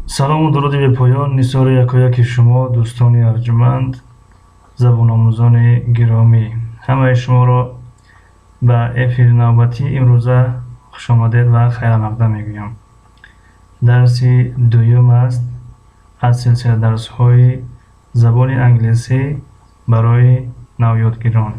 Салому дуруди бепоён нисори якояки шумо, дӯстони арҷуманд, забономӯзони гиромӣ. Ҳамаи шуморо ба эфири навбатии имрӯза хушомадед ва хайрамақдам мегӯям. Дарси дуюм аст аз силсила дарсҳои забони англисӣ барои навёдгирон.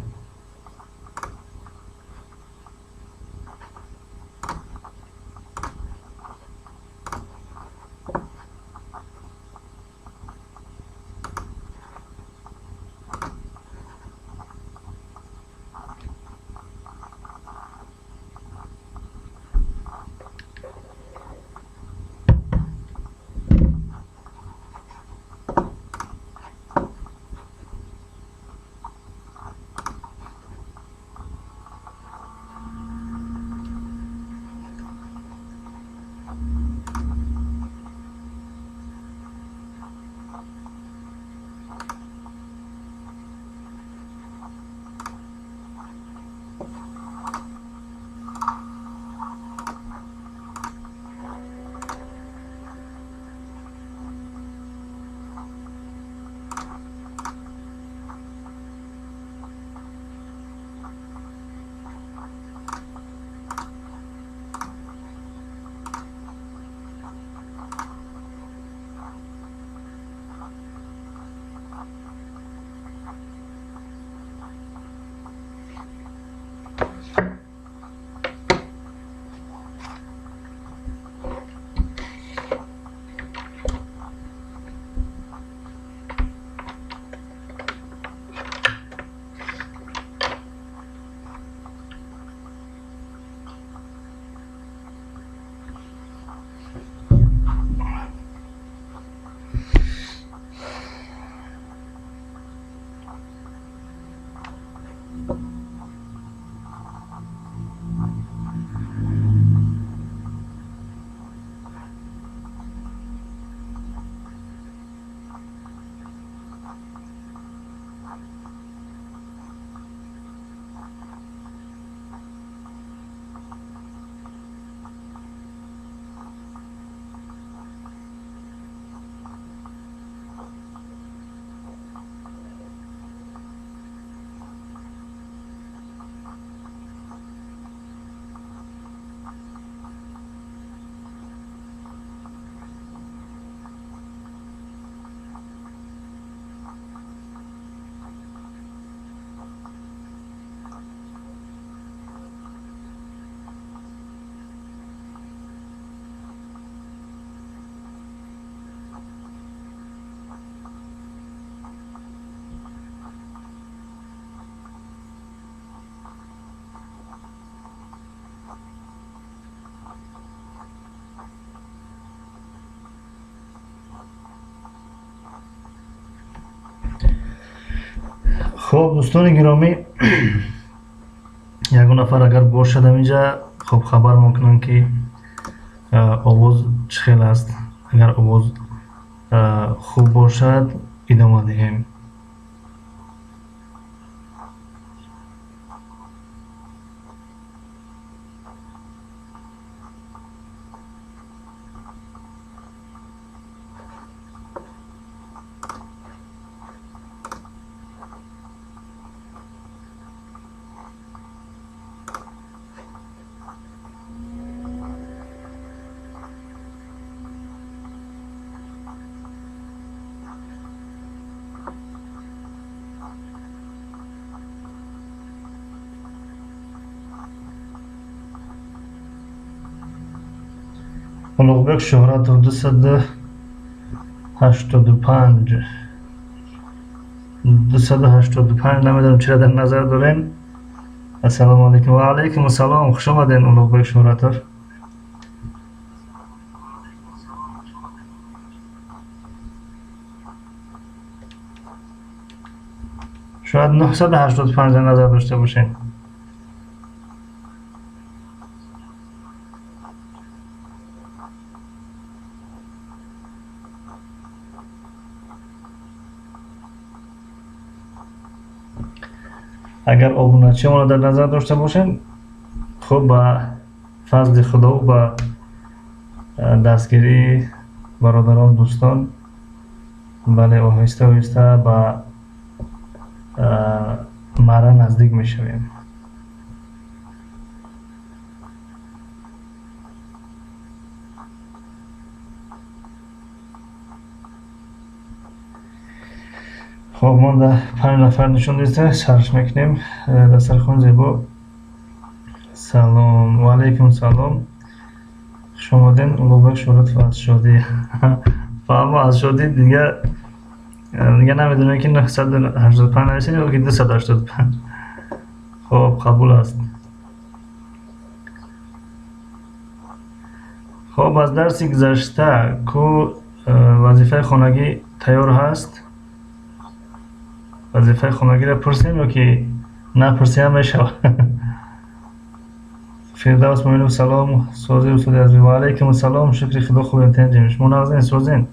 Хоб, дӯстони гиромӣ, ягон нафар агар бошад ҳаминҷа, хоб, хабармон кунанд, ки овоз чӣ хел аст. Агар овоз хуб бошад, идома диҳем. Улуғбек Шуҳратов, 285, 285, намедонам, чиро дар назар дорем. Ассалому алайкум. Ва алайкум ассалом, хуш омадем, Улуғбек Шуҳратов. Шояд 985 дар назар дошта бошем. Агар обуначиамонро дар назар дошта бошем, хуб, ба фазли Худо, ба дастгирии бародарон, дӯстон, бале, оҳиста оҳиста ба марра наздик мешавем. Хоб, монда 5 нафар нишон диста, сарш мекунем. Дастархон зебо. Салом, ва алайкум салом. Хуш омадед, Улуғбек Шӯҳратов аз Шодӣ. Фаҳмо, аз Шодӣ дигар намедонем, ки 985 нависед ё ки 285. Хоб, қабул аст. Хоб, аз дарси гузашта ку вазифаи хонагӣ тайёр ҳаст? Вазифаи хонагиро пурсем ё ки напурсем мешавад? Фирдавс Муинов, салом, сози устоди азиз. Ва алайкум ассалом, шукри Худо, хубем, тинҷем. Шумо нағзен, созен?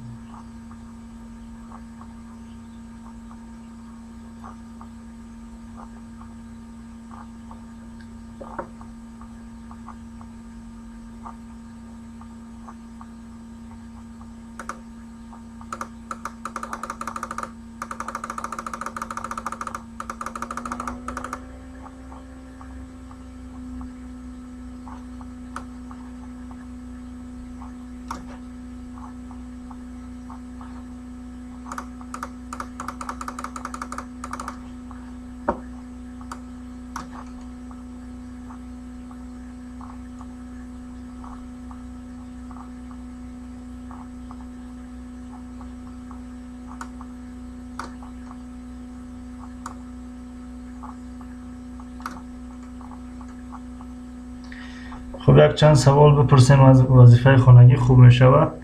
Хуб, якчанд савол бипурсем аз вазифаи хонагӣ, хуб мешавад.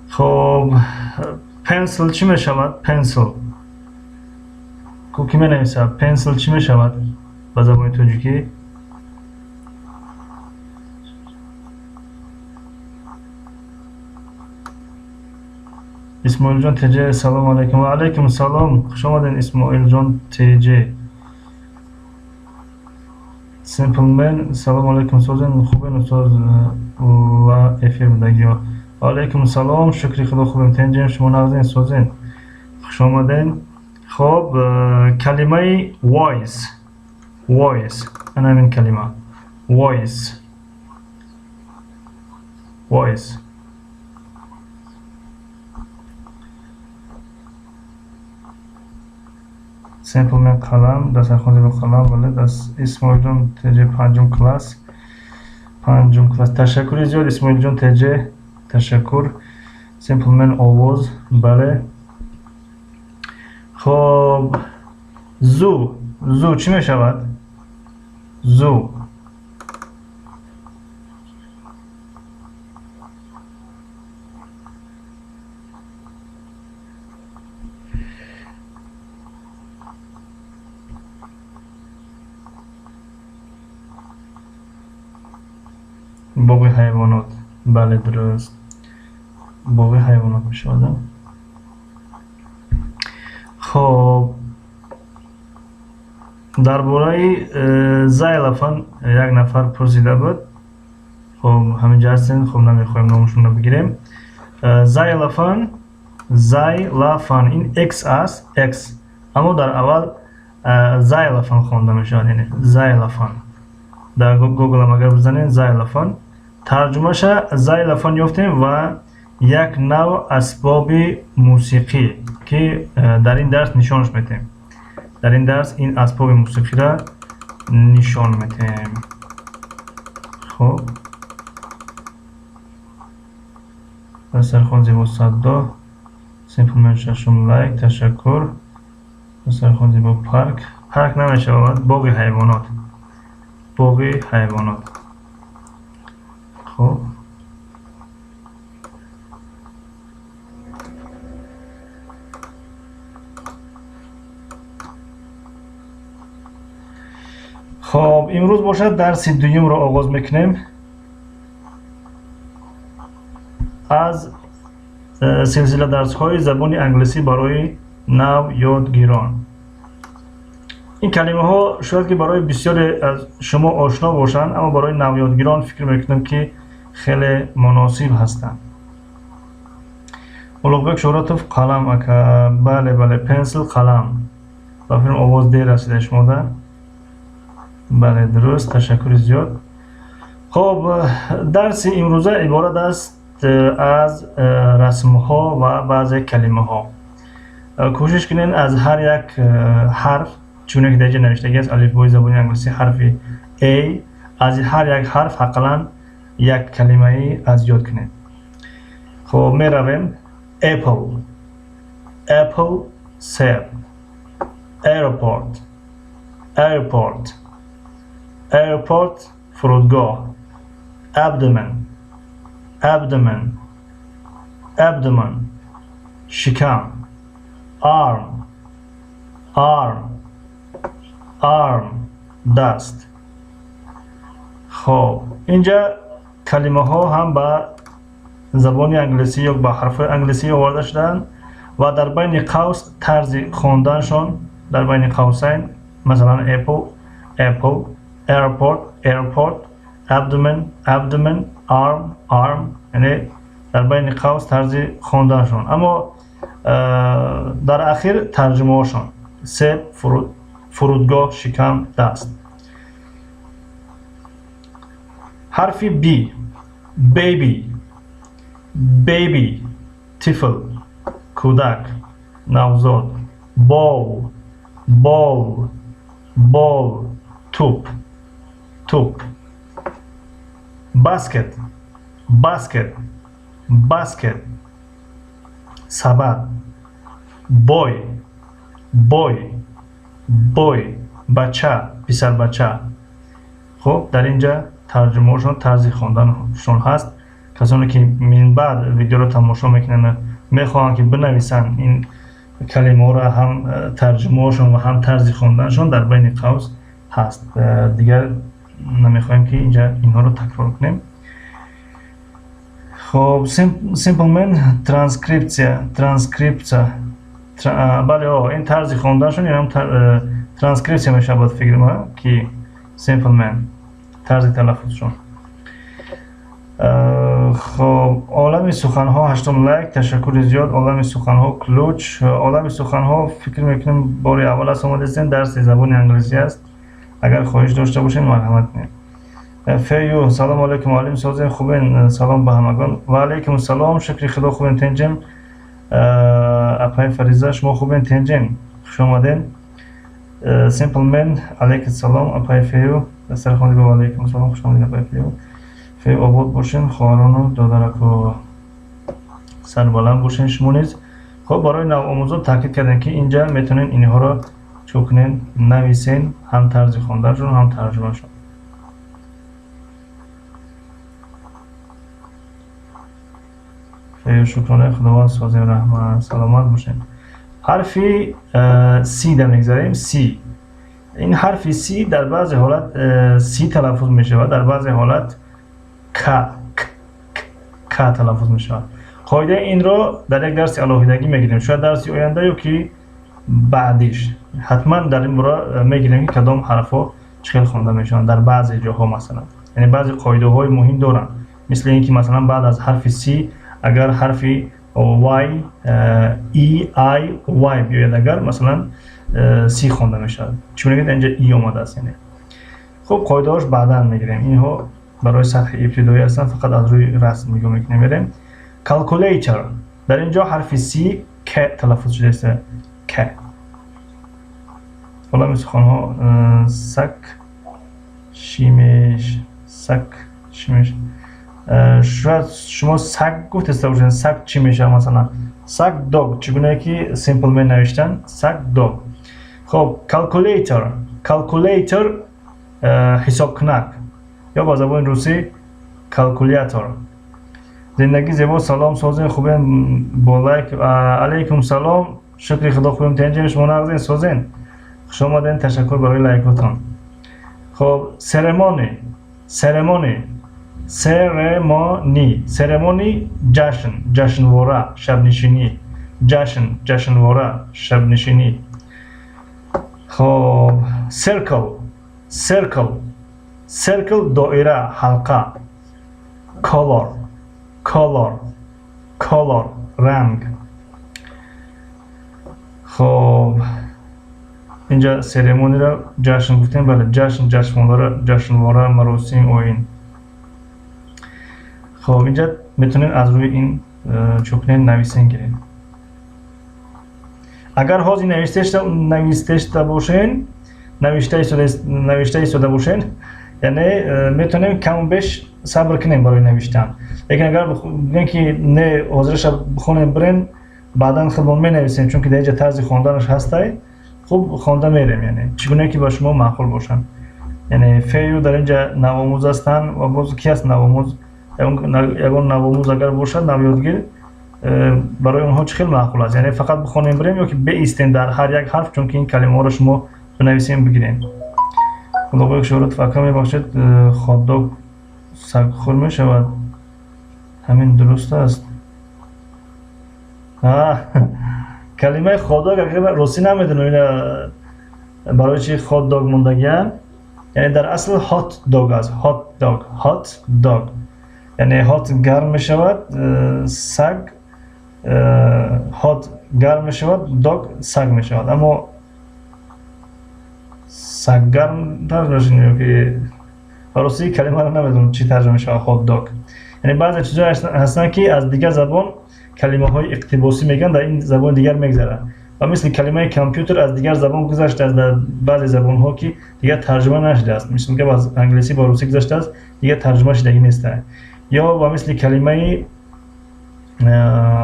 Хоб, pencil чӣ мешавад? Pencil. Ку ки менависад? Pencil чӣ мешавад ба забони тоҷикӣ? Исмоилҷон ТЖ, салом алайкум. Ва алайкум салом. Хуш омадед, Исмоилҷон ТЖ. Simple Man, салом алайкум, созен, хубен устоз ва эфир будагиҳо. Ва алайкум салом, шукри Худо, хубем, тинҷем, шумо нағзен, созен? Хуш омадед. Хоб, калимаи voice, voice, ана ҳамин калима voice, voice. Simple Man, қалам, дастархон зебо, қалам, бале, даст Исмоилҷон ТЖ, панҷум класс, панҷум класс. Ташаккури зиёд, Исмоилҷон ТЖ, ташаккур. Simple Man, овоз, бале. Хоб, zoo, zoo чӣ мешавад? Zoo. Боғи ҳайвонот, бале, дуруст, боғи ҳайвонот мешавад. Хоб, дар бораи xylophone як нафар пурсида буд. Хоб, ҳаминҷа ҳастем, хоб, намехоҳем номашонро бигирем. Xylophone, xylophone, ин x аст, x, аммо дар аввал xylophone хонда мешавад, яъне xylophone. Дар Гуглам агар бизанед xylophone, тарҷумаша xylophone ёфтем ва як нав асбоби мусиқӣ, ки дар ин дарс нишонаш метаҳем. Дар ин дарс ин асбоби мусиқиро нишон метаҳем. Хоб, дастархон зебо, садо. Simple Man, шашум лайк, ташаккур. Дастархон зебо, парк, парк намешавад, боғи ҳайвонот, боғи ҳайвонот. Хоб, хоб, имрӯз бошад дарси дуюмро оғоз мекунем аз силсила дарсҳои забони англисӣ барои нав ёдгирон. Ин калимаҳо шояд ки барои бисёре аз шумо ошно бошанд, аммо барои навёдгирон фикр мекунам, ки хеле муносиб ҳастанд. Улуғбек Шӯҳратов: қалам, ака. Бале, бале, pencil, қалам. Ба филм овоз дер расида шумода. Бале, дуруст, ташаккури зиёд. Хоб, дарси имрӯза иборат аст аз расмҳо ва баъзе калимаҳо. Кӯшиш кунед, аз ҳар як ҳарф, чуне ки дар ҷа навиштагӣ аст, алифбои забони англисӣ, ҳарфи A, аз ҳар як ҳарф ҳаққалан як калимаи аз ёд кунед. Хоб, меравем. Apple, apple, себ. Airport, airport, airport, фурудгоҳ. Abdomen, abdomen, abdomen, шикам. Arm, arm, arm, даст. Хоб, инҷа калимаҳо ҳам ба забони англисӣ ё ба ҳарфҳои англисӣ оварда шудаанд ва дар байни қавс тарзи хонданшон, дар байни қавсайн, масалан, apple, apple, airport, airport, abdomen, abdomen, arm, arm, яъне дар байни қавс тарзи хонданшон, аммо дар ахир тарҷумаҳошон: себ, фурудгоҳ, шикам, даст. Ҳарфи B: baby, baby, тифл, кӯдак, навзод. Ball, ball, ball, туп, туп. Basket, basket, basket, сабад. Boy, boy, boy, бача, писарбача. Хуб, дар ин ҷа тарҷумаҳошон, тарзи хонданашон ҳаст. Касоне ки минбаъд видеоро тамошо мекунанд, мехоҳанд, ки бинависанд ин калимаҳоро, ҳам тарҷумаҳошон ва ҳам тарзи хонданашон дар байни қавс ҳаст. Дигар намехоҳем, ки инҷа инҳоро такрор кунем. Хоб, Simpleman: транскрипция, транскрипция. Бале, ин тарзи хонданашон, инам транскрипция мешавад, фикр ма ки Simpleman, тарзи талаффузшон. Хоб, Олами суханҳо, ҳаштум лайк, ташаккури зиёд. Олами суханҳо, ключ. Олами суханҳо, фикр мекунем, бори аввал аст омадастем, дарси забони англисӣ аст. Агар хоҳиш дошта бошед, марҳамат кунед. Фею: салому алайкум, муаллим, созем, хубен? Салом ба ҳамагон. Ва алайкум салом, шукри Худо, хубем, тенҷем. Апаи Фариза, шумо хубен, тенҷем? Хуш омадем. Simpleman: алайкум салом, апаи Фею. Дастархони: ва алайкум салом, хуш омадед, апаи Фею. Фею, обод бошен, хоҳарону додарако, сарбаланд бошен шумо низ. Хоб, барои навомӯзон таъкид кардем, ки инҷа метавонед инҳоро чӯ кунед, нависен, ҳам тарзи хонданашон, ҳам тарҷумашон. Фею: шукронаи Худованд, созем, раҳмат, саломат бошед. Ҳарфи C да мегзарем. C, ин ҳарфи C дар баъзе ҳолат C талаффуз мешавад, дар баъзе ҳолат К, К, К талаффуз мешавад. Қоидаи инро дар як дарси алоҳидагӣ мегирем, шояд дарси оянда ё ки баъдиш. Ҳатман дар ин бора мегирем, ки кадом ҳарфҳо чӣ хел хонда мешаванд дар баъзе ҷоҳо, масалан, яъне баъзе қоидаҳои муҳим доранд, мисли ин ки, масалан, баъд аз ҳарфи C агар ҳарфи Y, E, I, Y биёяд агар, масалан, C хонда мешавад, чӣ мегӯяд, инҷа И омадааст. Яъне, хуб, қоидаҳош баъдан мегирем, инҳо барои сатҳи ибтидоӣ ҳастанд. Фақат аз рӯи расм нигоҳ мекунем, мерем. Calculator, дар ин ҷо ҳарфи C К талаффуз шудааст, К. Олами суханҳо: сак шимеш, сак чӣ мешавад? Шояд шумо саг гуфтеста бошед. Саг чӣ мешавад? Масалан, саг, dog, чӣ гунае ки Simple навиштан, саг, dog. Хоб, calculator, calculator, ҳисобкунак ё ба забони русӣ калкулятор. Зиндагӣ зебо: салом, созен, хубен? Бо лайк. Алайкум салом, шукри Худо, хубем, тенҷем, шумо нағзен, созен? Хуш омаден, ташаккур барои лайкотон. Хоб, ceremony, ceremony, ceremony, ceremony, ҷашн, ҷашнвора, шабнишинӣ, ҷашн, ҷашнвора, шабнишинӣ. Хоб, circle, circle, circle, доира, ҳалқа. Color, color, color, ранг. Хоб, инҷа ceremony ро ҷашн гуфтем. Бале, ҷашн, ҷашнвора, маросим, оин. Хоб, инҷа метавонем аз рӯи ин чӣ кунем, нависем, гирем. Агар ҳозир навистешта бошен, навишта истода бошен, яъне метавонем каму беш сабр кунем барои навиштан. Лекин агар бигӯем, ки не, ҳозираша бихонем, бирем, баъдан худмон менависем, чунки дар инҷа тарзи хонданаш ҳастай, хуб хонда мерем, яъне чӣ гуна ки ба шумо маъқул бошанд. Яъне фею дар инҷа навомӯз ҳастанд ва боз ки ҳаст навомӯз? Ягон навомӯз агар бошад, навёдгир, барои онҳо чӣ хел маъқул аст? Яъне фақат бихонем, бирем ё ки беистем дар ҳар як ҳарф, чунки ин калимаҳоро шумо бинависем, бигирем? Худоқои Шӯҳратов ака, мебахшед, hot-dog сагхӯр мешавад, ҳамин дуруст аст? Калимаи hot-dog ростӣ намедонам ина барои чи hot-dog мондагиам. Яъне дар асл hot dog аст, hot dog, hot dog, яъне hot гарм мешавад, саг, hot гарм мешавад, dog саг мешавад. Аммо саггарм тарҷума шуд ё ки ба ростӣ калимаро намедонам, чӣ тарҷума мешавад hot dog. Яъне баъзе чизҳое ҳастанд, ки аз дигар забон калимаҳои иқтибосӣ мегӯянд, дар ин забони дигар мегзарад. Ва мисли калимаи компютер аз дигар забон гузаштааст, дар баъзе забонҳо ки дигар тарҷума нашудааст. Мисол гап, аз англисӣ ба русӣ гузаштааст, дигар тарҷума шудагӣ неста. Ё ва мисли калимаи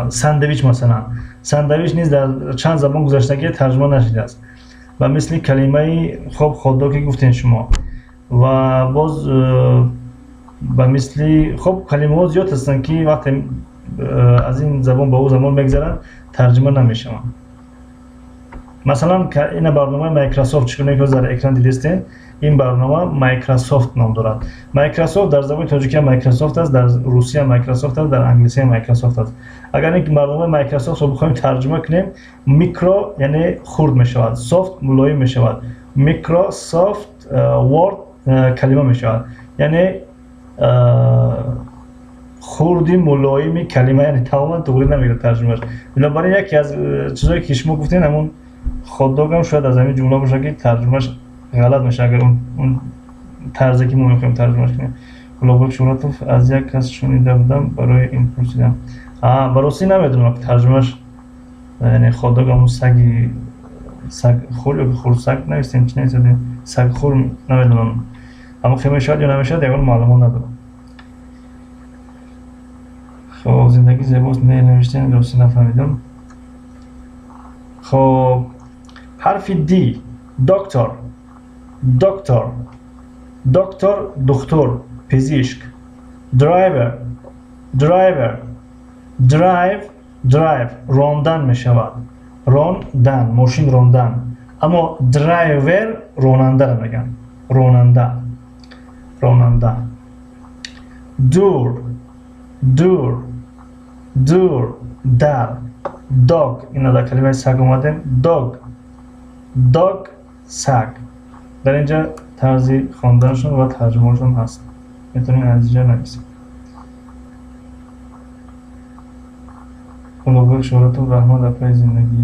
сандвич, масалан, сандвич низ дар чанд забон гузаштагӣ, тарҷума нашудааст. Ва мисли калимаи, хоб, hot-dog е гуфтем шумо, ва боз ба мисли, хоб, калимаҳо зиёд ҳастанд, ки вақте аз ин забон ба ӯ забон мегзаранд, тарҷума намешаванд. Масалан, ина барномаи Microsoft, чӣ гуна ки дар экран дидестем, ин барнома Microsoft ном дорад. Microsoft дар забони тоҷикия Microsoft аст, дар русия Microsoft аст, дар англисия Microsoft аст. Агар ин барномаи Microsoft ро бихоҳем тарҷума кунем, микро яъне хурд мешавад, soft мулоим мешавад, Microsoft Word калима мешавад, яъне хурди мулоими калима, яъне тамоман туғри намегирад тарҷумааш. Бинобар ин яке аз чизое ки шумо гуфтем, ҳамун hot-dog ам шояд аз ҳамин ҷумла бошад, ки тарҷумааш ғалат мешавад, агар он тарзе ки мо мехоҳем тарҷумаш кунем. Улуғбек Шӯҳратов, аз як кас шунида будам, барои ин пурсидам. Ба ростӣ намедонам тарҷумаш, яъне hot-dog ҳамун саги сагхӯр ё хурсаг навистем, чӣ нависадем, сагхӯр, намедонам, аммо хел мешавад ё намешавад, ягон маълумот надорам. Хоб, зиндагӣ зебост, не навиштем, ростӣ нафаҳмидам. Хоб, ҳарфи D, doctor, doctor, doctor, духтур, пизишк. Driver, driver, drive, drive рондан мешавад, рондан, мошин рондан. Аммо драйвер ронандаро мегӯянд, ронанда, ронанда. Door, door, door, дар. Dog, ина дар калимаи саг омадем, dog, dog, саг. Дар инҷа тарзи хонданашон ва тарҷумаашон ҳаст, метавонем аз инҷа нависем. Улуғбек Шӯҳратов, раҳмат, апаи зиндагӣ.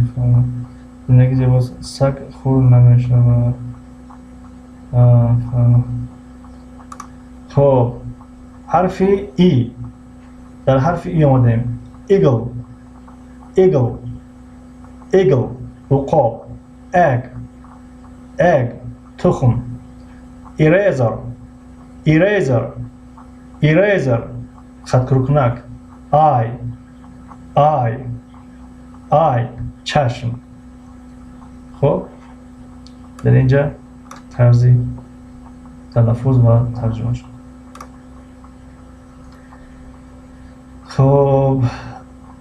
Зиндагӣ зебост, саг хур намешавад. Хоб, ҳарфи И, дар ҳарфи И омадем. Eagle, eagle, eagle, уқоб. Egg, egg, тухм. Eraser, eraser, eraser, хаткуркунак. Eye, eye, eye, чашм. Хоб, дар инҷа тарзи талаффуз ва тарҷума шуд. Хоб,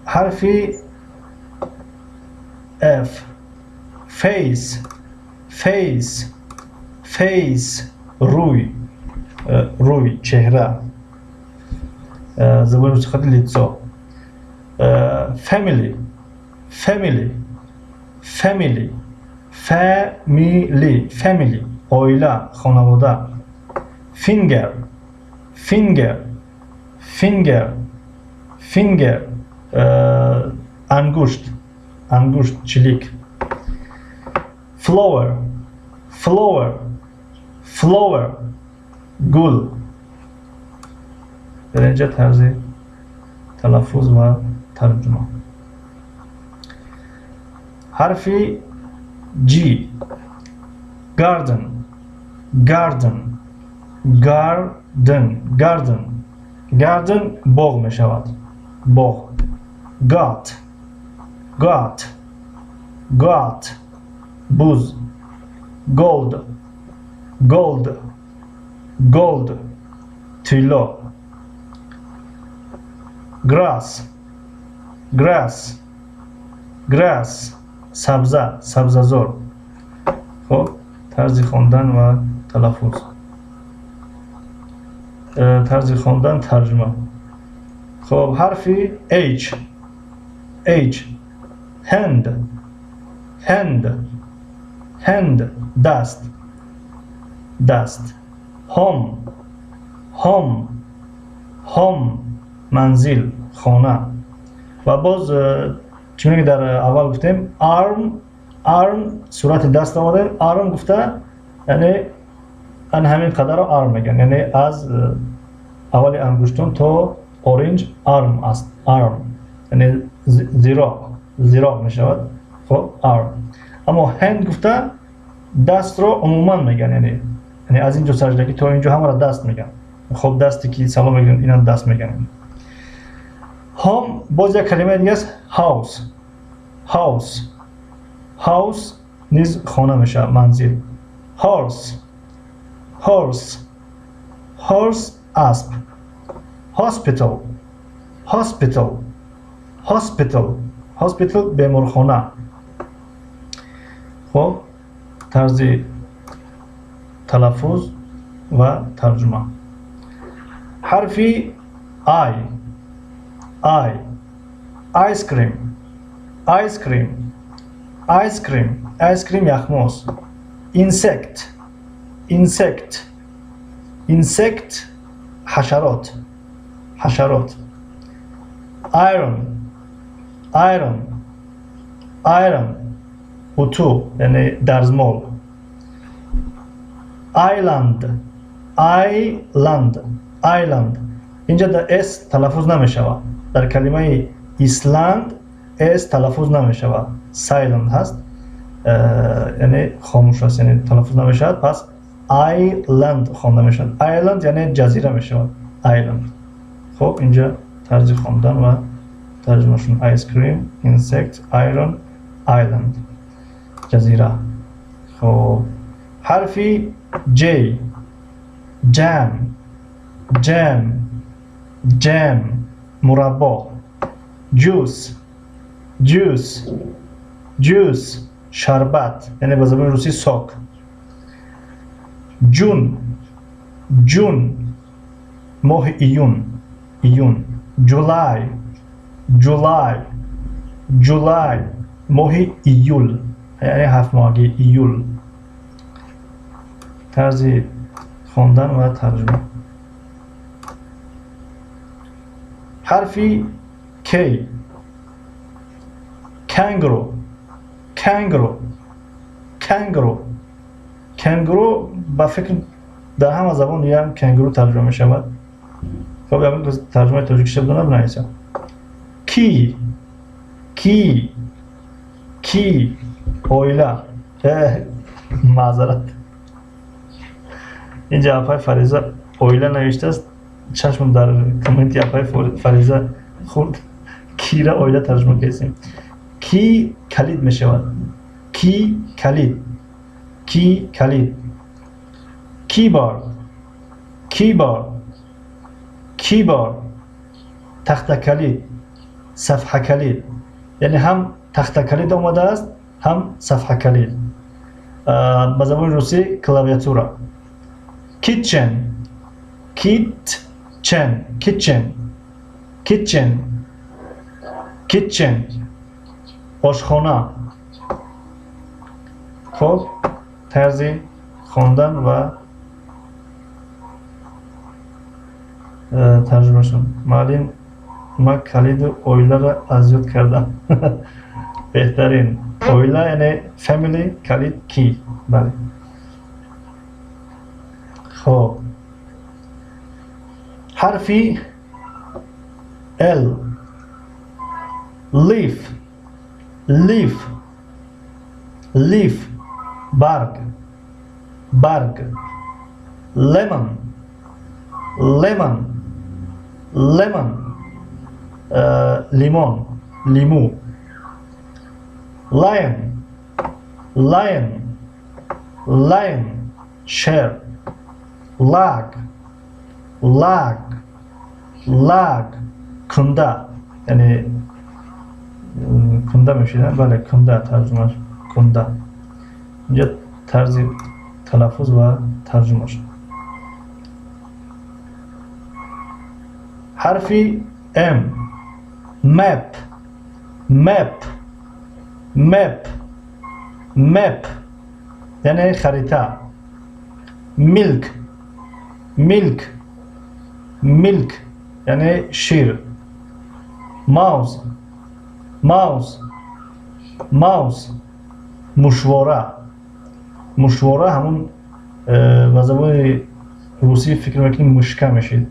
ҳарфи F, face, face, face, рӯй, рӯй, чеҳра, забони русӣ хати лицо. Family, family, family. Family, family, оила, хонавода. Finger, finger, finger, finger, ангушт, ангушт, чилик. Flower, flower, flower, гул. Дар инҷа тарзи талаффуз ва тарҷума. Ҳарфи G. Garden, garden, garden, garden, garden, боғ мешавад, боғ. Goat, goat, goat, буз. Gold, gold, gold, тилло. Grass, grass, grass, сабза, сабзазор. Хоб, тарзи хондан ва талаффуз, тарзи хондан, тарҷума. Хоб, ҳарфи H, H. Hand, hand, hand, даст, даст. Home, home, home, манзил, хона. Ва боз чуне ки дар аввал гуфтем, arm, arm, сурати даст омадем, arm гуфта, яъне ан ҳамин қадарро arm мегӯянд, яъне аз аввали ангуштон то оринҷ arm аст. Arm яъне зироъ, зироъ мешавад. Хоб, arm. Аммо hand гуфта дастро умуман мегӯянд, яъне аз ин ҷо сарждаги то ин ҷо ҳамаро даст мегӯянд. Хоб, дасте ки салом мегӯянд, инам даст мегӯянд. Home боз як калимаи дига аст. House, house, house низ хона мешавад, манзил. Horse, horse, horse, асп. Hospital, hospital, hospital, hospital, беморхона. Хоб, тарзи талаффуз ва тарҷума. Ҳарфи I, I. Ice cream, ice cream, ice cream, ice cream, яхмоз. Insect, insect, insect, ҳашарот, ҳашарот. Iron, iron, iron, уту, яъне дарзмол. Island, island, island. Инҷа дар s талаффуз намешавад. Дар калимаи Исланд s талаффуз намешавад, silent ҳаст, яъне хомӯш аст, яъне талаффуз намешавад. Пас island хонда мешавад. Island яъне ҷазира мешавад, island. Хоб, инҷа тарзи хондан ва тарҷумашон: ice cream, insect, iron, island, ҷазира. Хоб, ҳарфи J. Jam, jam, jam, мураббо. Juice, juice, juice, шарбат, яъне ба забони русӣ сок. June, June, моҳи июн, июн. July, July, July, моҳи июл, яъне ҳафтмоҳаги, июл. Тарзи хондан ва тарҷума. Ҳарфи K. Kangaroo, kangaroo, kangaroo. Кенгуру, ба фикр, дар ҳама забон дигаам кенгуру тарҷума мешавад. Хоб, ягон тарҷумаи тоҷикиша бидонад, бинависам. Key, key, key, оила. Маъзарат, инҷа апай Фариза оила навиштааст, чашмам дар комменти апай Фариза хурд. Key ра оила тарҷума кардем. Key калид мешавад. Key, калид, key, калид. Keyboard, keyboard, keyboard, тахтакалид, сафҳакалид. Яъне ҳам тахтакалид омадааст, ҳам сафҳакалид, ба забони русӣ клавиатура. Kitchen, kitchen, kitchen, kitchen, kitchen, ошхона. Хуб, тарзи хондан ва тарҷумашон. Муаллим, ман калиди оиларо аз ёд кардам. Беҳтарин. Оила яъне family, калид key. Бале. Хуб, ҳарфи L. Leaf, leaf, leaf, барг, барг. Lemon, lemon, lemon, лимон, лимӯ. Lion, lion, lion, шер. Log, log, log, кунда, яъне кунда мешида. Бале, кунда, тарҷумаш кунда. Инҷа тарзи талаффуз ва тарҷумаш. Ҳарфи М. Map, map, map, map, яъне харита. Milk, milk, milk, яъне шир. Mouse, mouse, mouse, мушвора. Мушвора ҳамун ба забони русӣ фикр мекунем мышка мешид,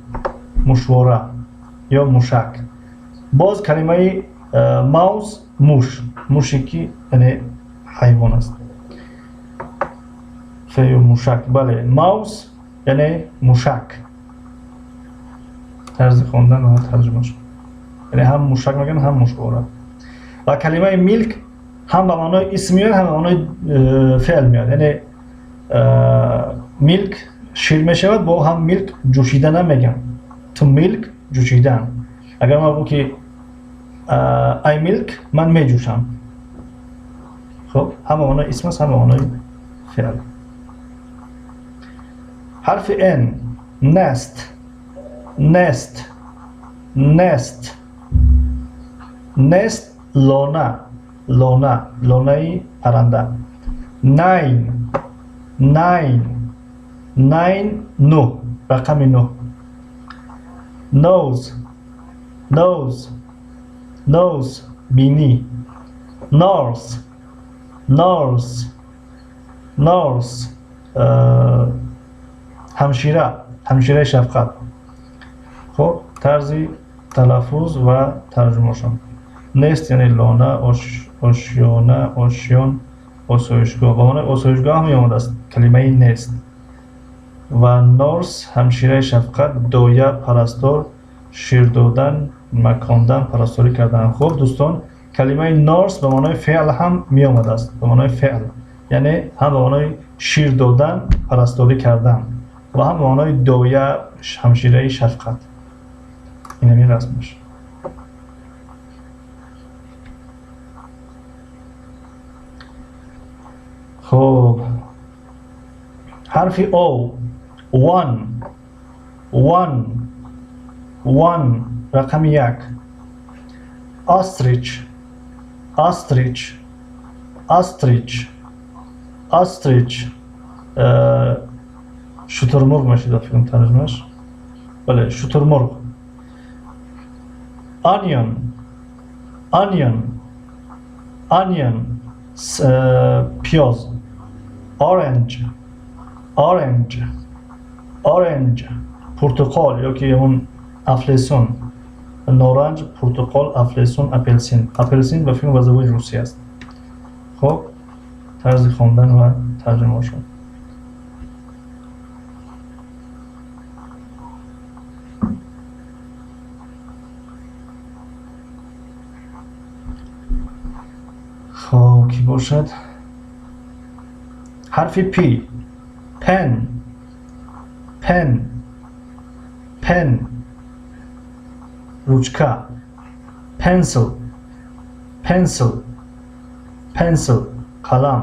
мушвора ё мушак. Боз калимаи mouse, муш, муше ки яъне ҳайвон аст, фею мушак. Бале, mouse яъне мушак. Тарзи хондан ва тарҷумаш, яъне ҳам мушак мегӯянд, ҳам мушвора. Ва калимаи milk ҳам ба маънои исм меояд, ҳам ба маънои феъл меояд, яъне milk шир мешавад, бо ҳам milk ҷӯшидан мегӯям, to milk, ҷӯшидан. Агар ман бигӯм ки I milk, ман меҷӯшам. Хуб, ҳам ба маънои исм аст, ҳам ба маънои феъл. Ҳарфи N. Nest, nest, nest, nest, лона, лона, лонаи парранда. Nine, nine, nine, нӯҳ, рақами нӯҳ. Nose, nose, nose, бинӣ. Nurse, nurse, nurse, ҳамшира, ҳамшираи шафқат. Хуб, тарзи талаффуз ва тарҷумашон. Nest яъне лона, ошёна, ошён, осоишгоҳ. Ба маънои осоишгоҳ ҳам меомадааст калимаи nest. Ва nurse, ҳамшираи шафқат, доя, парастор, шир додан, макондан, парасторӣ кардан. Хуб, дӯстон, калимаи nurse ба маънои феъл ҳам меомадааст, ба маънои феъл, яъне ҳам ба маънои шир додан, парасторӣ кардан ва ҳам ба маънои доя, ҳамшираи шафқат. Инами расмаш. Хуб, ҳарфи О. One, one, one, рақами як. Ostrich, ostrich, ostrich, ostrich, шутурмурғ мешуда фикрам тарҷумаш. Бале, шутурмурғ. Onion, onion, onion, пиёз. Orange, orange, orange, пуртуқол ёки ҳамун афлесун, норанҷ, пуртуқол, афлесун, апелсин. Апелсин ба фикрам ба забони русӣ аст. Хуб, тарзи хондан ва тарҷумаашон. Хоб, кӣ бошад? Ҳарфи P. Pen, pen, pen, ручка. Pencil, pencil, pencil, қалам.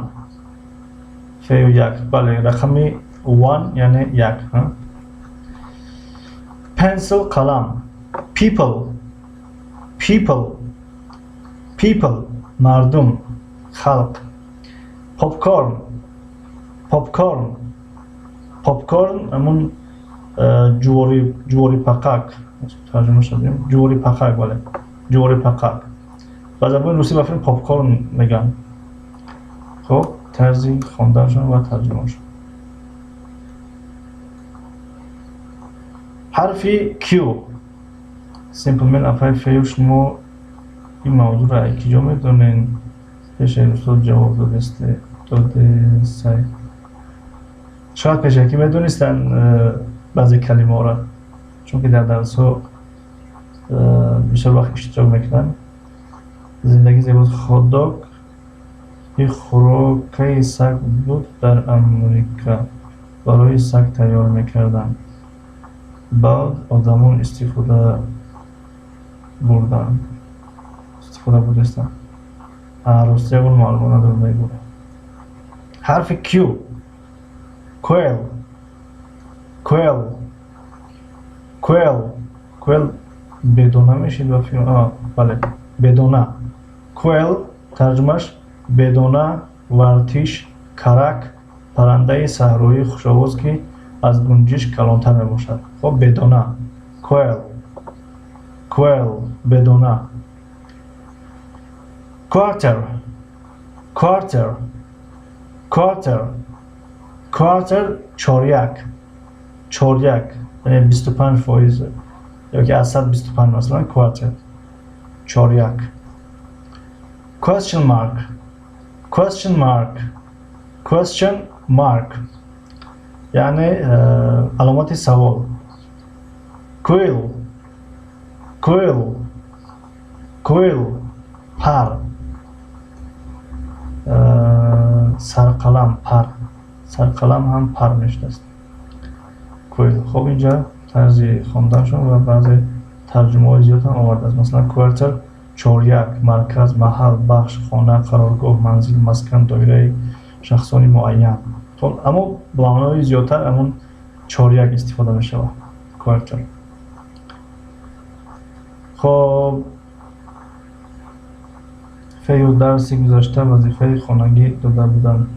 Фею як. Бале, рақами one яъне як. Pencil, қалам. People, people, people, мардум, халқ. Popcorn. Popcorn. Popcorn ҳамун ҷуворӣ пақак тарҷума шудем. Ҷуворӣ пақак, бале. Ҷуворӣ пақак. Ба забони русӣ ба филм попкорн мегӯянд. Хуб, тарзи хонданашон ва тарҷумаашон. Ҳарфи Q. Simple Man апай Фею, шумо ин мавзӯъро аз киҷо медонед? Пешаи устод ҷавоб додесай. Шояд пешакӣ медонистанд баъзе калимаҳоро, чунки дар дарсҳо бисёр вақт иштирок мекунанд. Зиндагӣ зебост. Хот-дог ин хӯрокаи саг буд, дар Амрика барои саг тайёр мекарданд. Баъд одамон истифода бурданд. Истифода бурдастанд. Рости ягон маълумот надорам дар ин бора. Ҳарфи Q. Quail. Quail. Quail. Quail бедона мешид ба филм. Бале, бедона. Quail тарҷумаш бедона, вартиш, карак, паррандаи саҳроии хушовоз, ки аз гунҷишк калонтар мебошад. Хоб, бедона. Quail. Quail бедона. Quarter. Quarter. Quarter. Quarter чоряк. Чоряк. Яъне 25% ё ки аз 125, масалан, quarter. Чоряк. Question mark. Question mark. Question mark. Яъне аломати савол. Quill. Quill. Quill. Пар. Сарқалам, пар. Сарқалам ҳам пар мешудааст. Quill. Хоб, инҷа тарзи хонданашон ва баъзе тарҷумаҳои зиёд ҳам овардааст. Масалан, quarter чоряк, марказ, маҳал, бахш, хона, қароргоҳ, манзил, маскан, доираи шахсони муайян. Хоб, аммо ба маънои зиёдтар ҳамун чоряк истифода мешавад. Quarter. Хоб, Фею, дарси гузашта вазифаи хонагӣ дода буданд.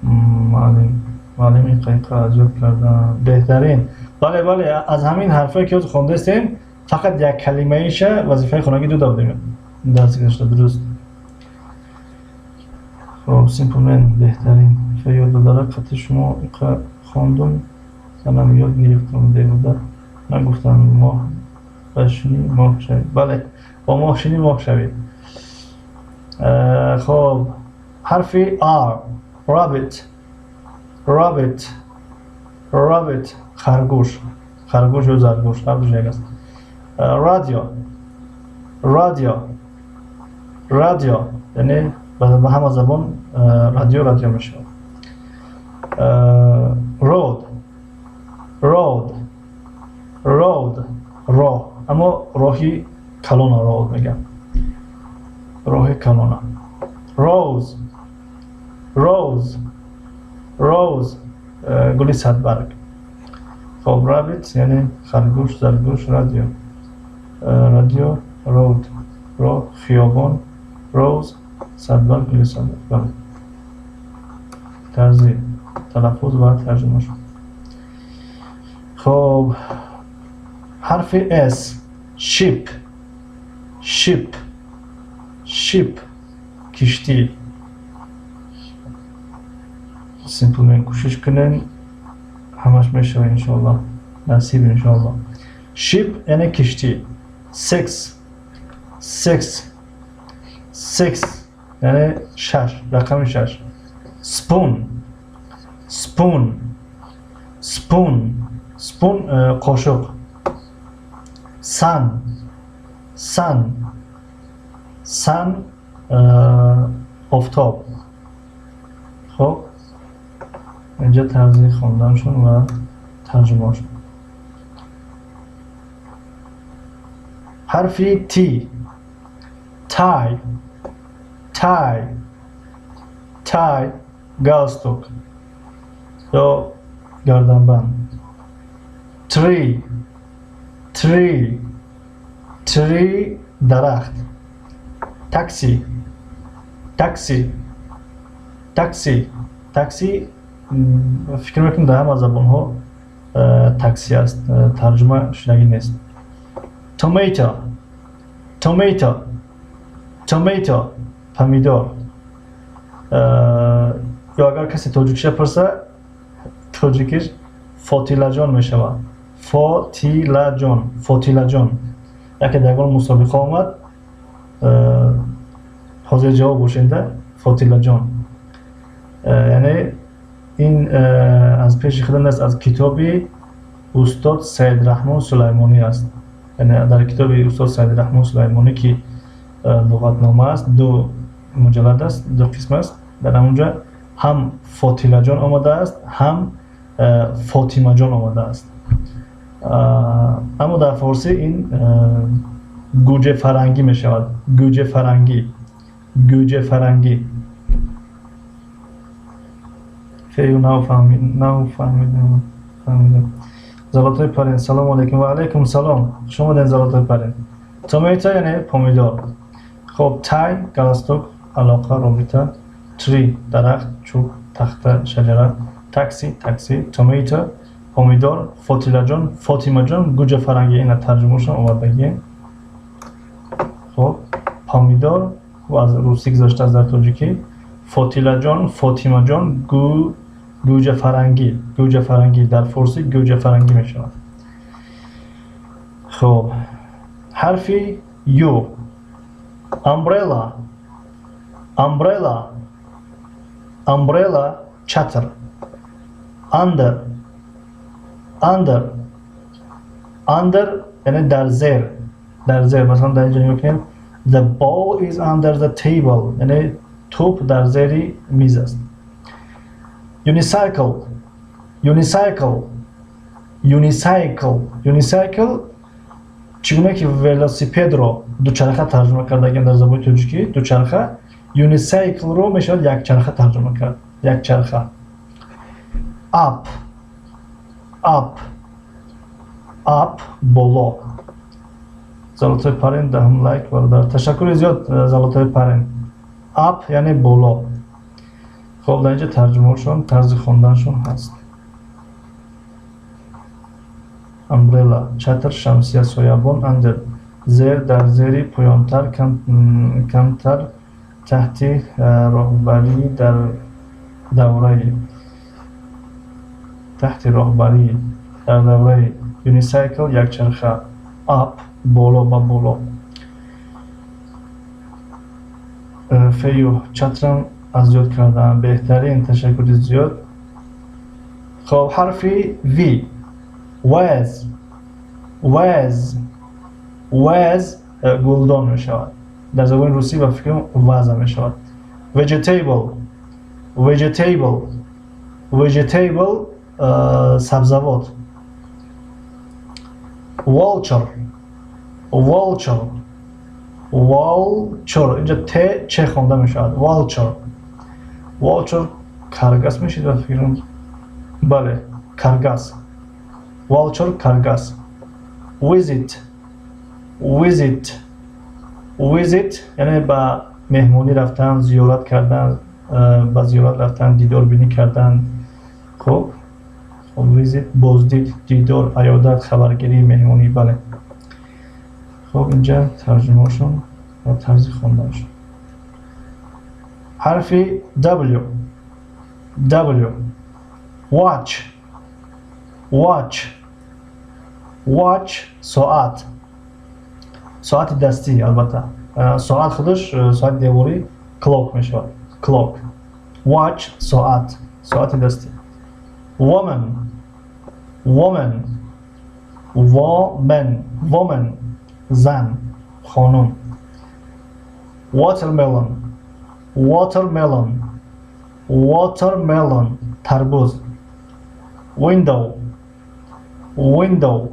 Муаллим, муаллим ин қаиқа аз ёд кардам. Беҳтарин. Бале, бале, аз ҳамин ҳарфое ки ҳозир хондастем, фақат як калимаиша вазифаи хонагӣ дода будем дарси гузашта, дуруст. Хоб, Simple Man беҳтарин. Фею додара қати шумо иқа хондум, манам ёд гирифтам, беҳуда нагуфтам моҳ башинӣ моҳ шавӣ. Бале, бо моҳ шинӣ моҳ шавӣ. Хоб, ҳарфи R. Rabbit. Rabbit. Rabbit харгӯш. Харгӯш ё заргӯш, ҳар душ як аст. Радио. Радио. Радио, яъне ба ҳама забон радио радио мешавад. Road. Road. Road. Роҳ. Аммо роҳи калона road мегӯям. Роҳи калона. Rose. Rose. Rose гули садбарг. Хоб, rabbit яъне харгӯш, заргӯш, радио. Радио, road. Роҳ, хиёбон, rose садбарг, гули садбарг. Бале. Тарзи талаффуз ва тарҷумашон. Хоб, ҳарфи S. Ship. Ship. Ship. Киштӣ. Simple Man, кӯшиш кунем, ҳамаш мешава, иншоаллоҳ. Насиб, иншоаллоҳ. Ship яъне киштӣ. Six. Six. Six яъне шаш, рақами шаш. Spoon. Spoon. Spoon. Spoon қошуқ. Sun. Sun. Sun офтоб. Хоб, инҷа тарзи хонданашон ва тарҷумаашон. Ҳарфи T. Tie. Tie. Tie галстук ё гарданбанд. Tree. Tree. Tree дарахт. Taxi. Taxi. Taxi. Такси. Фикр мекунам, дар ҳама забонҳо такси аст, тарҷума шудагӣ нест. Tomato, tomato, tomato, помидор. Ё агар касе тоҷикиша пурса, тоҷикиш фотилаҷон мешавад. Фотилаҷон, фотилаҷон. Яке дар ягон мусобиқа омад, ҳозир ҷавоб бошенда, фотилаҷон. Яъне ин аз пеши худам нест, аз китоби устод Саидрраҳмон Сулаймонӣ аст. Яъне дар китоби устод Саидрраҳмон Сулаймонӣ, ки луғатнома аст, ду муҷаллад аст, ду қисм аст, дар ҳамонҷа ҳам фотилаҷон омадааст, ҳам фотимаҷон омадааст. Аммо дар форсӣ ин гӯҷафарангӣ мешавад. Гӯҷафарангӣ, гӯҷафарангӣ. Фею нафаҳмидам, фаҳмидам. Золотой парень, салому алейкум. Ва алейкум салом, хуш омадед, золотой парень. Tomato яъне помидор. Хоб, tie, галстук, алоқа, робита. Tree, дарахт, чӯб, тахта, шаҷара. Taxi, такси. Tomato, помидор. Фотилаҷон, фотимаҷон, гӯҷафарангӣ, ина тарҷумаашон овардагием. Хоб, помидор аз русӣ гузоштааст дар тоҷикӣ. Фотилаҷон, фотимаҷон, гӯҷафарангӣ. Гӯҷафарангӣ дар форсӣ гӯҷафарангӣ мешавад. Хоб, ҳарфи U. Umbrella, umbrella, umbrella, чатр. Under, under, under яъне дар зер, дар зер. Масалан, дар инҷо нигоҳ кунем: the ball is under the table, яъне тӯп дар зери миз аст. Unicycle, unicycle, unicycle. Unicycle, чӣ гуна ки велосипедро дучарха тарҷума кардагиам дар забони тоҷикӣ, дучарха, unicycle ро мешавад якчарха тарҷума кард, якчарха. Up, up, up, боло. Золотой парень, даҳум лайк, бародар, ташаккури зиёд. Золотой парень. Up яъне боло. Хоб, дар инҷа тарҷумаошон, тарзи хонданашон ҳаст. Umbrella, чатр, шамсия, соябон. Under, зер, дар зери, поёнтар, камтар. Таҳти роҳбарӣ, дар давраи, таҳти роҳбарӣ, дар давраи. Unicycle, якчарха. Up, боло, ба боло. Фею, чатрам аз ёд кардаам. Беҳтарин, ташаккури зиёд. Хоб, ҳарфи V. Vase, vase, vase, гулдон мешавад. Дар забони русӣ, ба фикрам, ваза мешавад. Vegetable, vegetable, vegetable, сабзавот. Vulture, vulture, vulture. Инҷа т че хонда мешавад. Vulture, vulture, каргас мешид, ба фикрам. Бале, каргас. Vulture, каргас. Visit, visit, visit, яъне ба меҳмонӣ рафтан, зиёрат кардан, ба зиёрат рафтан, дидорбинӣ кардан. Хоб, visit, боздид, дидор, аёдат, хабаргирӣ, меҳмонӣ. Бале. Хоб, инҷа тарҷумаошон ва тарзи хонданашон. Ҳарфи W, W. Watch, watch, watch, соат, соати дастӣ. Албатта, соат худаш, соати деворӣ clock мешавад, clock. Watch, соат, соати дастӣ. Woman, woman, woman, woman, зан, хонум. Watermelon, watermelon, watermelon, тарбуз. Window, window,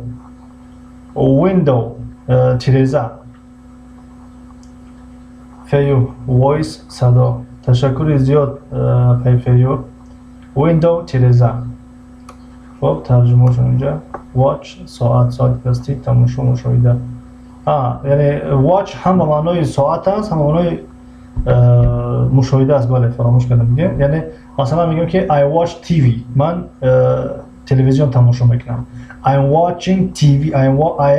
window, тиреза. Фею, voice, садо. Ташаккури зиёд, фею. Window, тиреза. Хоб, тарҷумаошон инҷа: watch, соат, соати дастӣ, тамошо, мушоҳида. Яъне watch ҳам ба маънои соат аст, ҳам ба маънои Мушоҳида аст, бале, фаромӯш кардам бигем. Яъне масалан мегӯем ки I watch TV, ман телевизион тамошо мекунам. I am watching TV, I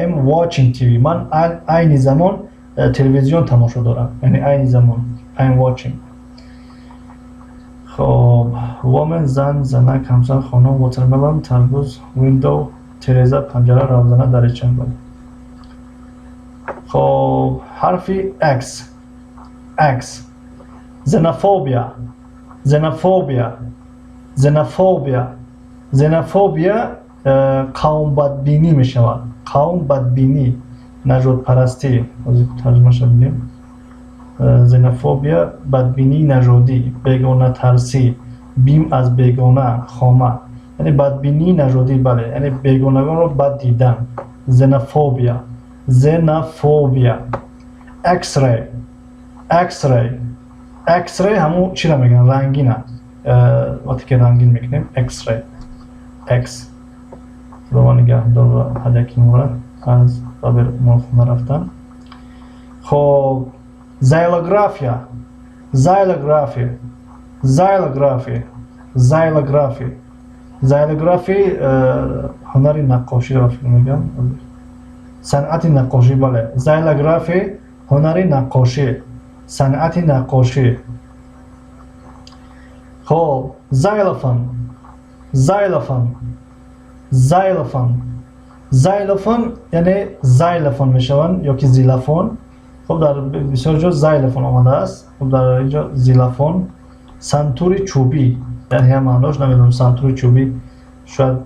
am watching TV, ман айни замон телевизион тамошо дорам, яъне айни замон I am watching. Хоб, woman зан, занак, ҳамсар, хонум, watermelon тарбуз, window тереза, панҷара, равзана, дарича. Бале. Хоб, ҳарфи X. X, xenophobia, xenophobia, xenophobia. Xenophobia қавмбадбинӣ мешавад, қавмбадбинӣ, нажодпарастӣ. Ҳозир тарҷумаша бинем. Xenophobia бадбинии нажодӣ, бегонатарсӣ, бим аз бегона, хома, яъне бадбинии нажодӣ, бале, яъне бегонагонро бад дидан. Xenophobia, xenophobia. X-ray, X-ray. X-ray ҳамун чиро мегӯянд, рангина, вақте ки рангин мекунем, X-ray. X. Худованд нигаҳдор ҳар яки моро аз ба беморхона рафтан. Хоб, xylography, xylography, xylography, xylography. Xylography ҳунари наққоширо фикр мекунам, санъати наққошӣ, бале. Xylography ҳунари наққошӣ, санъати наққошӣ. Хоб, xylophone, xylophone, xylophone. Xylophone яъне зайлофон мешаванд ё ки зилафон. Хоб, дар бисёр ҷо xylophone омадааст. Хоб, дар ин ҷо зилафон, сантури чӯбӣ, яъне ҳам маънош намедонам. Сантури чӯбӣ, шояд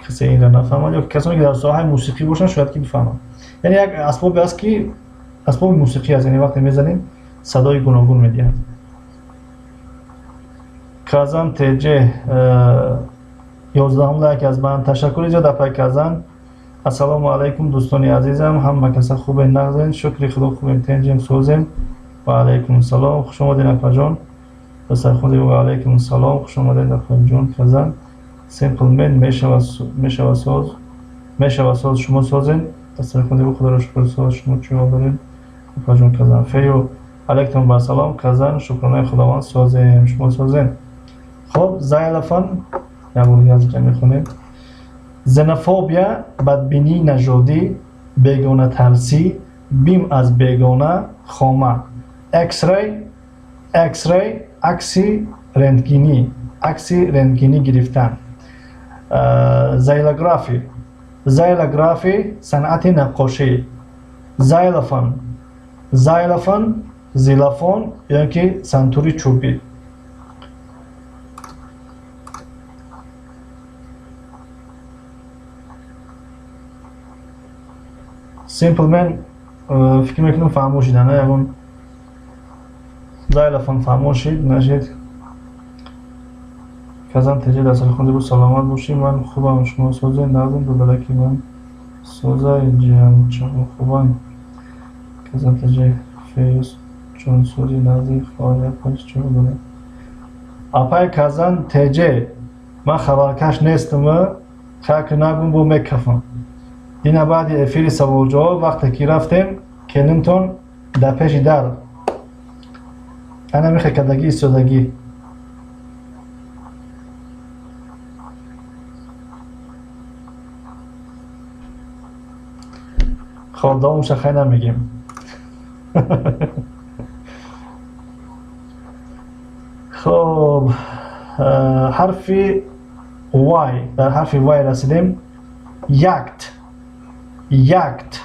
касе инро нафаҳмад ё касоне ки дар соҳаи мусиқӣ бошанд, шояд ки бифаҳманд. Яъне як асбобе аст ки асбоби мусиқӣ аст, яъне вақте мезанем, садои гуногун медиҳад. Казан ТЖ 11-ум лайк аз ман. Ташаккури зиёд, апай Казан. Ассалому алайкум, дӯстони азизам, ҳама каса хубен, нағзен? Шукри Худо, хубем, тенҷем, созем. Ва алайкум салом, хуш омадед, апаҷон. Дастархони. Ва алайкум салом, хуш омадед, апаҷон Казан. Simple Man мешава, соз мешава, соз, шумо созен? Дастархони. Худоро шукр, соз, шумо чӣ ҳол доред, апаҷон Казан? Фею алайкум ба салом, Казан, шукронаи Худованд, созем, шумо созем? Хоб, xylophone як бор дига аз инҷа мехонем. Xenophobia бадбинии нажодӣ, бегонатарсӣ, бим аз бегона, хома. X-ray, X-ray акси рентгинӣ, акси рентгинӣ гирифтан. Xylography, xylography санъати наққошӣ. Xylophone, xylophone зилафон ё ки сантури чӯбӣ. Simple Man, фикр мекунам, фаҳмо шида, на? Ягон xylophone фаҳмо шид, нашид? Казан ТЖ, дастархони буд, саломат бошӣ. Ман хубам, шумо созед, нағзем? Додараки ман созай, ҷиянчаҳо хубанд? Казан ТЖ, Феюз ҷонсӯзи, нағзи, хоҳар чӣ дорад? Апай Казан ТЖ, ман хабаркаш нестам, хайр нагум, бо мекафам. Дина баъди эфири саволҷавоб, вақте ки рафтем, келинтон дар пеши дар ана мехекардагӣ истодагӣ. Хоб, давомша хай намегем. Хоб, ҳарфи Y, дар ҳарфи Y расидем. Yacht, yacht.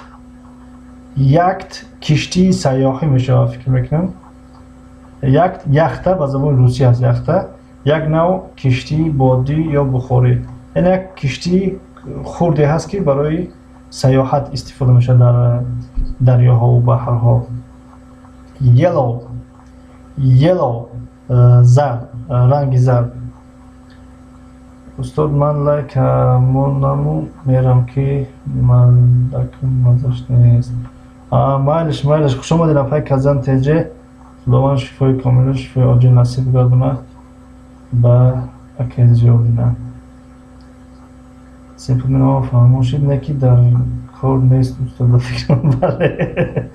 Yacht киштии сайёҳӣ мешавад, фикр мекунам. Yacht, яхта, ба забони русӣ аст яхта, як нав киштии бодӣ ё бухорӣ, яъне як киштии хурде ҳаст, ки барои сайёҳат истифода мешавад дар дарёҳову баҳрҳо. Yellow, yellow зард, ранги зард. Устод, ман лайк монаму мерам, ки мардакам маззаш нест. Майлиш, майлиш. Хуш омадед, апай Казан ТЖ. Худованд шифои комилу шифои оҷил насиб гардонад ба акаи Зиёдина. Simple Man фаҳмо шид, не ки дар кор нест, устод, ба фикрам. Бале,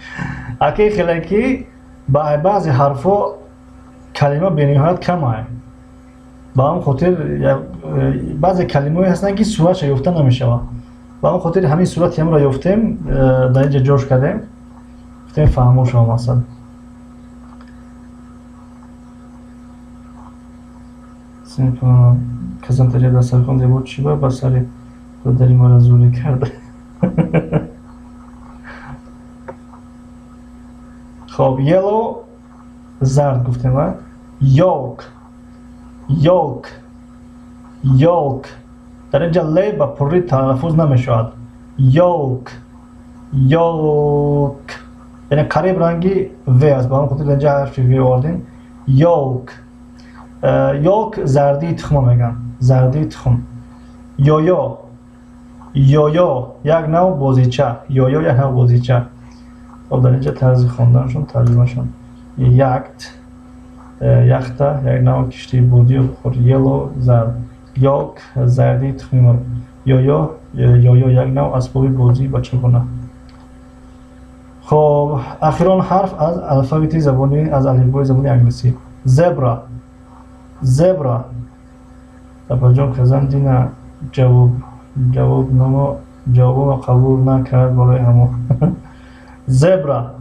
акаи хелекӣ. Ба баъзе ҳарфҳо калима бениҳоят камае. Ба ҳамон хотир баъзе калимаҳое ҳастанд, ки суратша ёфта намешавад. Ба ҳамон хотир ҳамин сурати ҳамро ёфтем, дар инҷа ҷош кардем, гуфтем, фаҳмо шава мақсад. Казантаҷа дастархон зебо чӣ ба сари додари маро зӯрӣ карда. Хоб, yellow зард гуфтем. Yolk, yolk, yolk. Дар инҷа л ба пуррӣ талаффуз намешавад. Yolk, yolk, яъне қариб ранги в аст. Ба ҳамон хотир дар инҷа ҳарфи в овардем. Yolk, yolk зардии тухма мегӯянд, зардии тухм. Yo-yo, yo-yo як нав бозича, yo-yo як нав бозича. Хоб, дар инҷа тарзи хонданашон, тарҷумашон. Yacht, яхта, як нав киштии бодию бухор. Yellow зард, yolk зардии тухми мурғ, yo-yo, yo-yo як нав асбоби бозии бачагона. Хоб, ахирон ҳарф аз алфавити забони, аз алифбои забони англисӣ: zebra, zebra. Апаҷон, казан дина ҷавоб ҷавобномо ҷавобомо қабул накард барои ҳамо. Zebra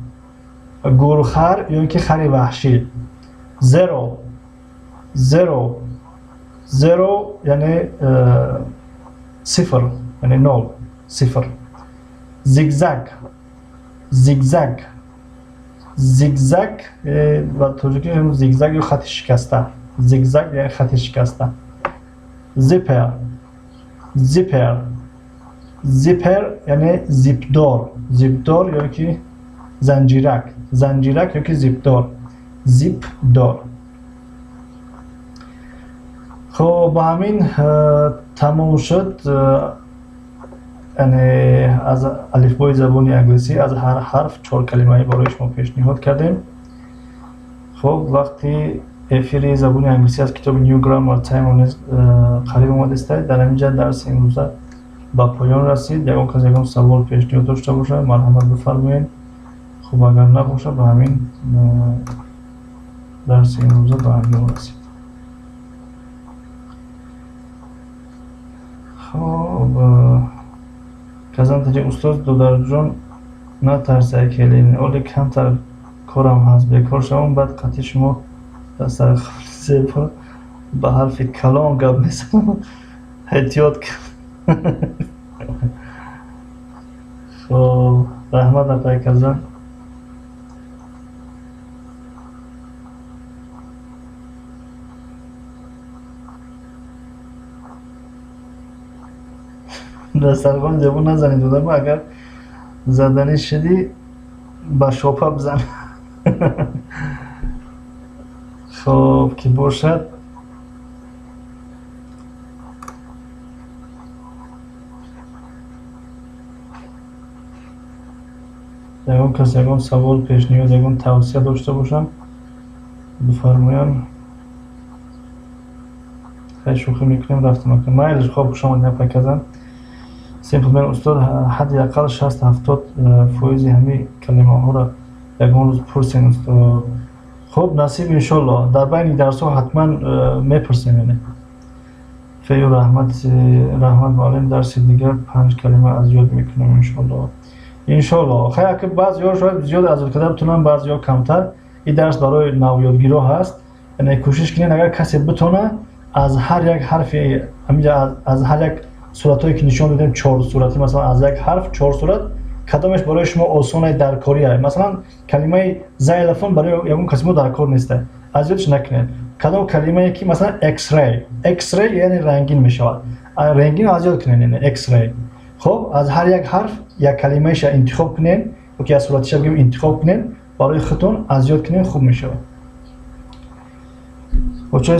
гурхар ё ин ки хари ваҳшӣ. Zero, zero, zero яъне сифр, яъне нол, сифр. Zigzag, zigzag, zigzag ба тоҷикӣ зигзаг ё хати шикаста. Зигзаг яъне хати шикаста. Zipper, zipper, zipper яъне зипдор, зипдор ё ки занҷирак, занҷирак ё ки зипдор, зипдор. Хоб, ба ҳамин тамом шуд, яъне аз алифбои забони англисӣ аз ҳар ҳарф чор калимаи барои шумо пешниҳод кардем. Хоб, вақти эфири забони англисӣ аз китоби New Grammar Time низ қариб омадааст. Дар ҳамин ҷа дарси имрӯза ба поён расид. Ягон кас ягон савол, пешниҳод дошта бошад, марҳамат, бифармоед. Хуб, агар набошад, ба ҳамин дарси имрӯза ба анҷом расид. Хоб, казантаҷи устоз додарҷон, натарсай, келин, оли камтар корам ҳаст, бекор шавам, баъд қатъи шумо дастархони зебо ба ҳарфи калон гап мезанам, эҳтиёт кун. Хоб, раҳмат, апай Казан. Дастархони зебо назанед, додарма, агар заданӣ шудӣ, ба шопа бизан. Хоб ки бошад. Ягон кас ягон савол, пешниҳод, ягон тавсия дошта бошам, бифармоянд. Хеле шӯхӣ мекунем, рафтем. Майлиш. Хоб, хуш омадед, апай Казан. Simple Man устод, ҳадди ақал 60-70 фоизи ҳамин калимаҳоро ягон рӯз пурсен, устод. Хуб, насиб, иншолло, дар байни дарсҳо ҳатман мепурсем. Яъне фею раҳмат, раҳмат, муаллим. Дарси дигар панҷ калима аз ёд мекунам, иншолло, иншолло. Хайр, ака, баъзеҳо шояд зиёд аз ёд карда битонанд, баъзеҳо камтар. Ин дарс барои навёдгиро ҳаст. Яъне кӯшиш кунед, агар касе битона, аз ҳар як ҳарфи ҳаминҷа, аз ҳар як суратҳое ки нишон додем, чор суратӣ, масалан, аз як ҳарф чор сурат, кадомеш барои шумо осоне, даркория. Масалан, калимаи xylophone барои ягон каси мо даркор неста, аз ёдш накунед. Кадом калимае ки, масалан, X-ray, X-ray яъне рангин мешавад, рангин аз ёд кунед, яъне X-ray. Хоб, аз ҳар як ҳарф як калимаеша интихоб кунед ки аз суратиша бигем, интихоб кунед, барои худтон аз ёд кунед, хуб мешавад. Очаи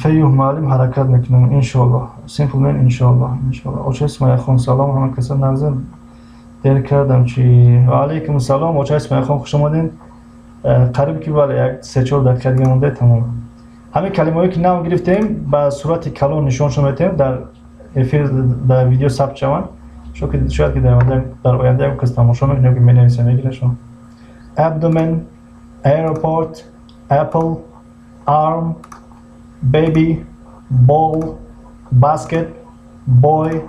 Фею муаллим, ҳаракат мекунам, иншоалло. Simple Man, иншоалло, иншоалло. Очаи Сумайяхон, салом, ҳама каса нағза? Дер кардам чи? Ва алайкум салом, очаи Сумайяхон, хуш омадед. Қариб ки бале, як 3-4 дақиқа дига монда, тамом. Ҳамин калимаҳое ки нав гирифтем, ба сурати калон нишоншон метаҳем, дар эфир, дар видео сабт шаванд. Шояд ки дар оянда ягон кас тамошо мекунад ё ки менависа, мегирашон. Abdomen. Airport, apple, arm, baby, ball, basket, boy,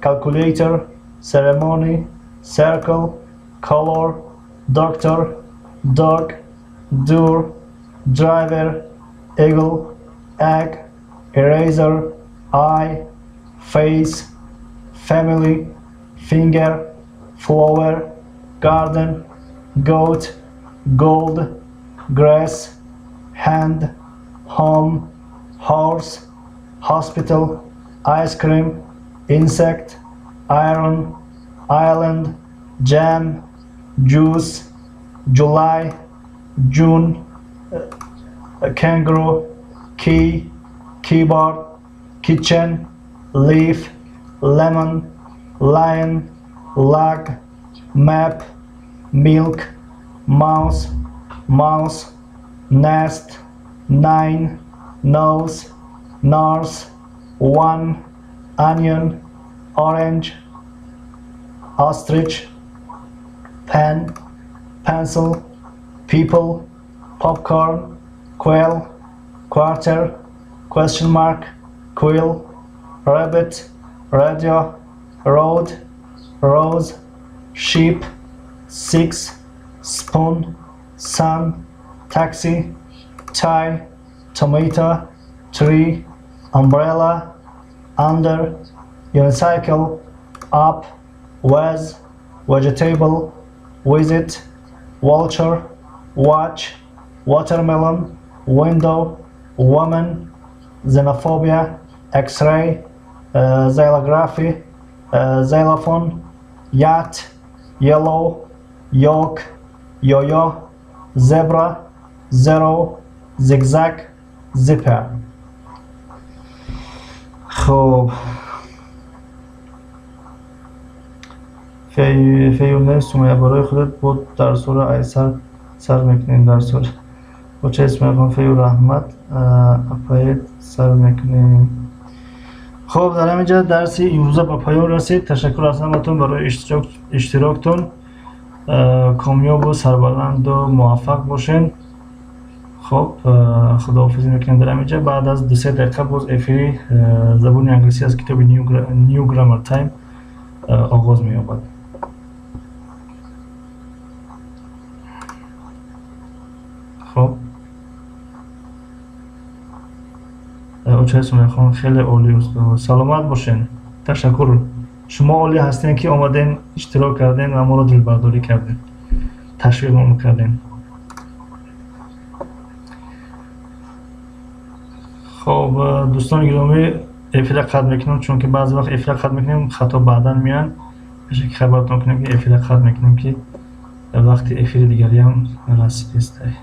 calculator, ceremony, circle, color, doctor, dog, door, driver, eagle, egg, eraser, eye, face, family, finger, flower, garden, goat, gold, grass, hand, home, horse, hospital, ice cream, insect, iron, island, jam, juice, July, June, kangaroo, key, keyboard, kitchen, leaf, lemon, lion, log, map, milk, mouse, mouse, nest, nine, nose, nurse, one, onion, orange, ostrich, pen, pencil, people, popcorn, quail, quarter, question mark, quill, rabbit, radio, road, rose, sheep, six, spoon, sun, taxi, tie, tomato, tree, umbrella, under, unicycle, up, was, vegetable, visit, vulture, watch, watermelon, window, woman, xenophobia, x-ray, xylography, xylophone, yacht, yellow, yolk, yo-yo, zebra, zero, zigzag, zipper. Хоб, феюне Сумая, барои худат бо дарсҳоро айсар сар мекунем. Дарсҳоро боча Исмоилхон фею раҳмат апаед сар мекунем. Хоб, дар ҳамин ҷо дарси имрӯза ба поён расид. Ташаккур аз ҳаматон барои иштироктон. Комёбу сарбаланду муваффақ бошед. Хоб, худоҳофизӣ мекунем дар ҳамин ҷо. Баъд аз 2-се дақиқа боз эфири забони англисӣ аз китоби New Grammar Time оғоз меёбад. Хоб, очаи Сумайхон, хеле олӣ, устод, саломат бошед. Ташаккур, шумо олӣ ҳастем, ки омадем, иштирок кардем ва моро дилбардорӣ кардем, ташвиқмон кардем. Хоб, дӯстони гиромӣ, эфира қатъ мекунам, чунки баъзе вақт эфира қатъ мекунем, хато баъдан меоянд. Пеша ки хабартон кунем, ки эфира қатъ мекунем, ки вақти эфири дигариам расидистай.